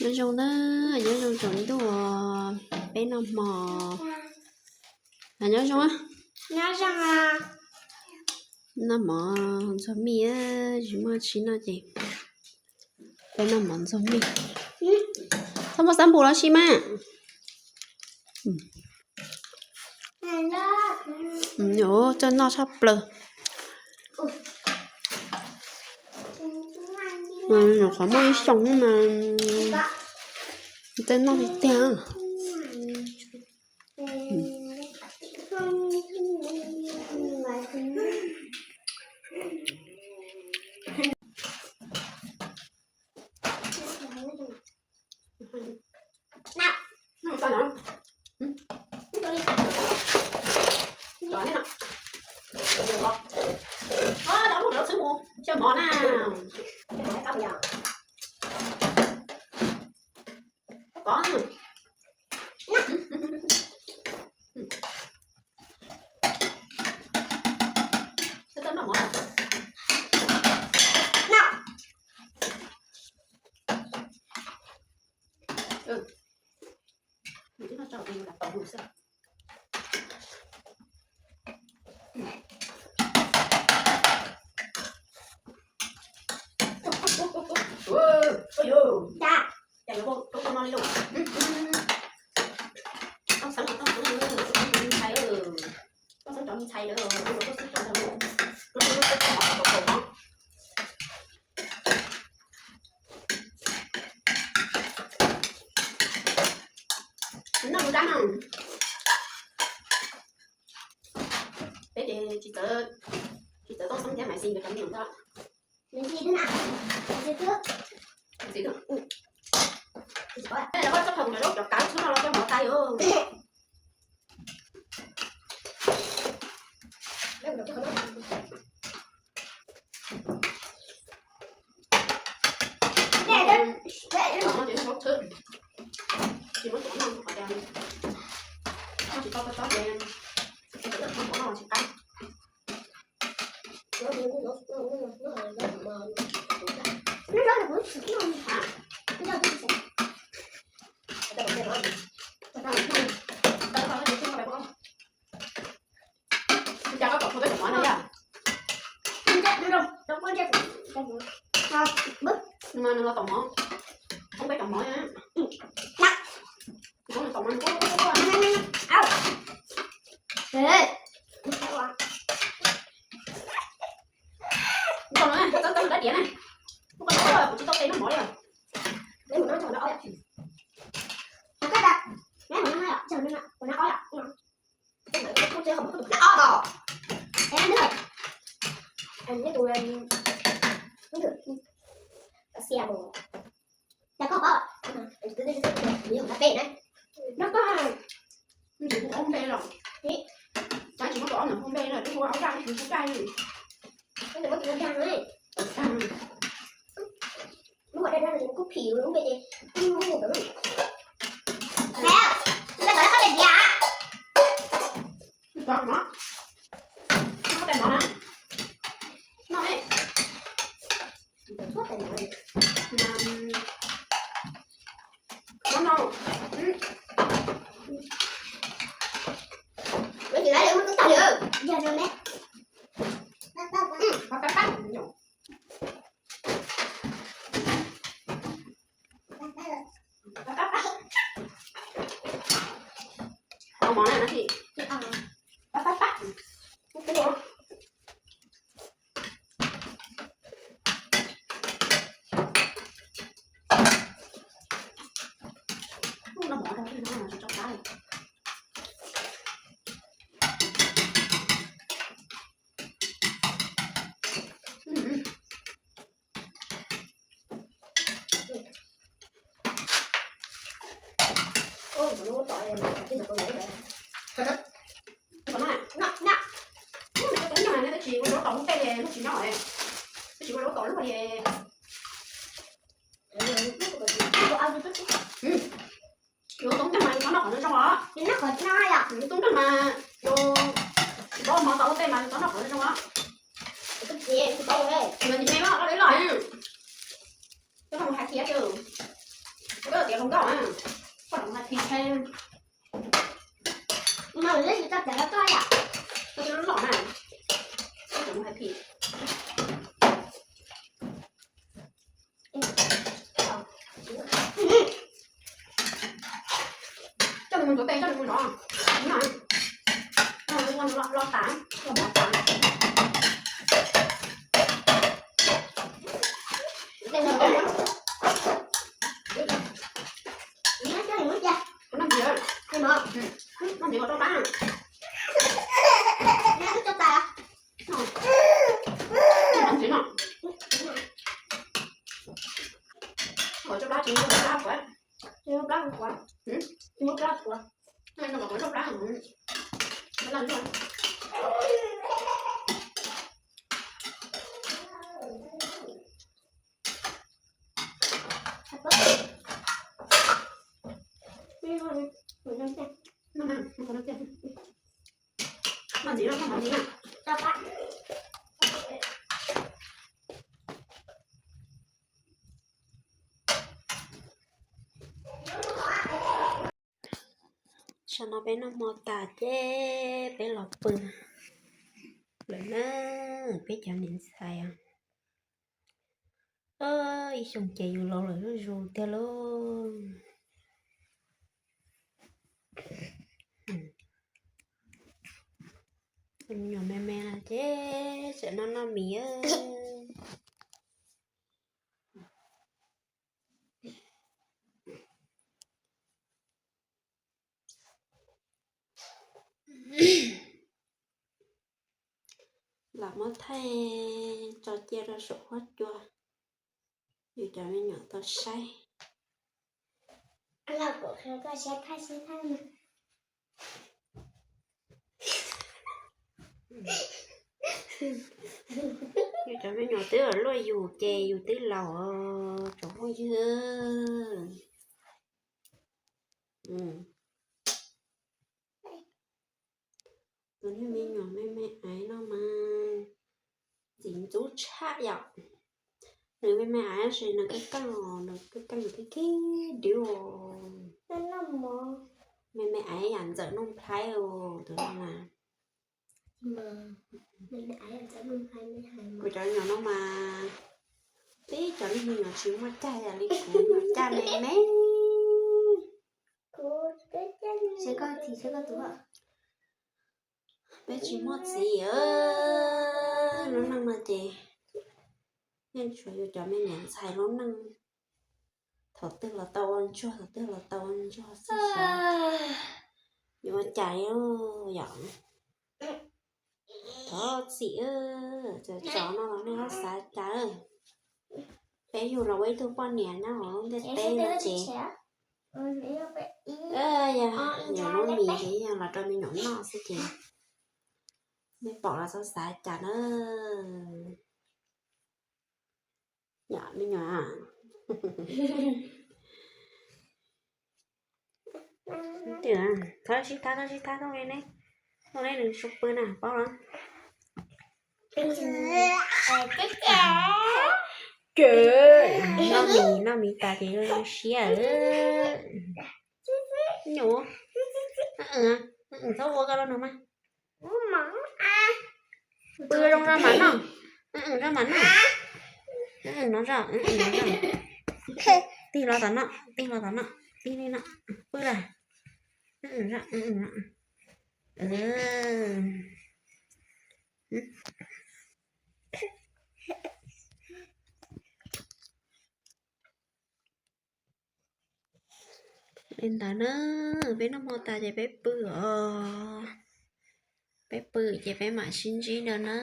Nyob zoo na, nyob zoo tsaus ntuj, peb noj hmo. Nyob zoo, noj hmo ntxuag mij, tsis muaj tsi noj ces peb noj hmo ntxuag mij. Txhob muaj xab npum los sis mas. Coj noj tshaj plaws. Nyuam qhuav muaj ib xyoos mas tej noj tiag tiag. Noj mus dab no. Peb ces tsis txawv, tsis txawv toj xeeb thiab maiv xis nkawd cov me nyuam ntag. Coj thaum kuv lawv cov kav txhub no los coj mov tais os. Nws los tom mov, peb tom mov. Nws txawb txawb dab diav na. Kuv tsis tau pe noj mov li os. Tab sis kuv ob npe los, tab sis muab kuv ob npe los, twb hu ua ob zaj, hu zaj li. Lub npe ces kuj phi lub npe ntawd. Npe tod qab tias diav. Npe tod no, npe tod na. No, no. Tsis ua lub tom ntej li, lub tsis nyob, tsis ua lub tom lub li. Yus tub nkeeg mas yus txhob noj qhov zoo zoo os. Yus tub nkeeg mas yus tsis paub mov tau lub tej mas yus txhob noj qhov zoo zoo os. Yus me mas loj li loj. Coj mus hais thiab, coj Koj tias hluas nkauj na, koj tseem mus hais phim thiab. No lawv tsis tau cov loj yom, koj twb loj na, koj tseem mus hais phim. Coj nws mus ntxuav tes, coj nws mus zov, no, ua nws los tas, los mov tas. Noj ntxiv, noj ntxiv los rau dab. Noj ntxiv no. Ua rau dab tsis muaj dab quav. Tsis muaj dab quav. Tsis muaj dab quav. Noj ntxiv los rau dab. Noj ntxiv, noj ntxiv. Tam sim no peb noj hmo tas ces peb los pw lawm na, peb cov niam ntxhais os. Ib xyoos ces yus laus lawm zuj zus tiag lauj. Me nyuam me me no ces tseem noj noj mis. Lam muab thaij tso cia rau saum huab cua, yus cov me nyuam tau saib. Yus cov me nyuam twb luaj yus ces yus twb laus, tsoom phooj ywg. Tus niag me nyuam me me aiv no mas ntxim ntxub tshaj yom. Nws me me aiv tab sis nws kuj keej os, nws kuj keej, nws kuj khib dwb os. Me me aiv yam ntxawm Nuj Nplhaib os, tus no na. Kuv cov me nyuam no mas tib cov niag me nyuam tsis muaj caj yam li kuv, nyuam caj me me. Peb tsis muaj txiv, lub neej no ces yeej tshuav yus cov me niam ntxhais lub neej. Thaum twg los tau ua ntsuag, thaum twg los tau ua ntsuag xwb xwb. Yuav ua cas yom. Thov txim, cov tsov no los nej ho xav cas. Peb yug los ua ib tug poj niam nyob hauv lub ntiaj teb no ces yog nyuam lub mis ces yog los rau me nyuam noj xwb ces nej pom los txhob xav cas na. Yom me nyuam, thov sib thab, thov sib thab, thov li ne, thov li nws tsis pw na paub los. Ces noj mis, noj mis tas ces zoo zoo siab. Nyuam, txhob ua ko los nws mas. Pw zoo zog mam noj, zoo mam noj. No zog, no zog. Tig los tom no, tig los tom no, tig li no, pw lawm. Li ntawd na, peb noj hmo tas ces peb pw os. Peb pw ces peb mam sib ntsib dua na.